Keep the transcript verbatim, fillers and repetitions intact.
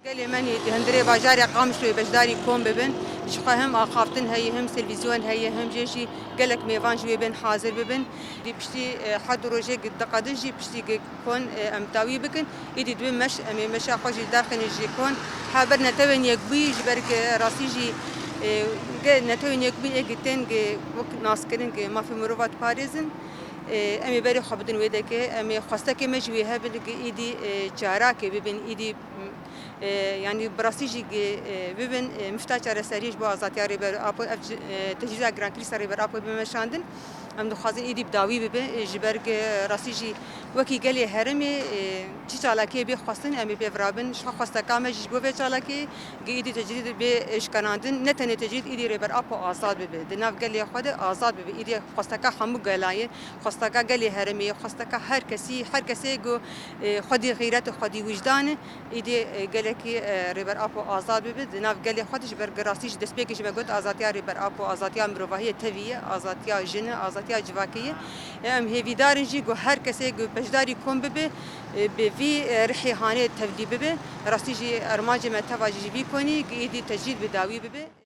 Gelê me nê di hundirê bajarê Qamişloyê beşdarî kom bibin. Ji xwe hem axaftin heye, hem televîzyon heye, hem jê jî gelek mêvan ji wê bên hazir bibin. Di piştî, e, heft rojê gi diqedin jî piştî gi kon, e, em dawî bikin. Êdî dibê meş, em ê meşa xwe jî derxînin ji kon. Heber Netewên Yekbûyî ji ber gi rastî jî, e, ge Netewên Yekbûyî ê gi tên gi wek naskirin gi mafê mirova diparêzin. E, em ê berê xwe bidin wê dekê. Em ê xwestekê me jî wê hebin gi êdî, e, carakê bibin, êdî E, yanî bi rastî jî gi, e, bibin, e, mifta çareseriyê ji bo azadiya Rêber Apo, ev ci-, e, tecrîda girankirî ser Rêber Apo bibe meşandin. Em dixwazin êdî bi dawî bibe, e, ji ber gi rastî jî wekî gelê herêmê, e, çi çalakiyê bê xwestin, em ê pê virabin. Ji xwe xwesteka me jî ji bo vê çalakiyê gi êdî tecrîd bê, e, şikanandin. Ne tenê tecrîd, êdî Rêber Apo azad bibe. Di nav gelê xwe de azad bibe. Êdî xwesteka hemû gela ye. Xwesteka gelê herêmê ye. Xwesteka her kesî, her kesê ku, e, xwedî xîret û xwedî wijdan e. Îdî, e, gelekî, e, Rêber Apo azad bibe, di nav gelê xwe de ji ber girastî ji destpêkê jî me got, azadiya Rêber Apo, azadiya mirovahiyê tevî ye, azadiya jin e, azadiya civakê ye. E, em hêvîdar in jî ku her kesê ku beşdarî kom bibe, e, bi vî, e, rihê hanê tevlî bibe. Rastî jî armancê me teva jî ji vî konî, ku îdî tecrîd bi dawî bibe.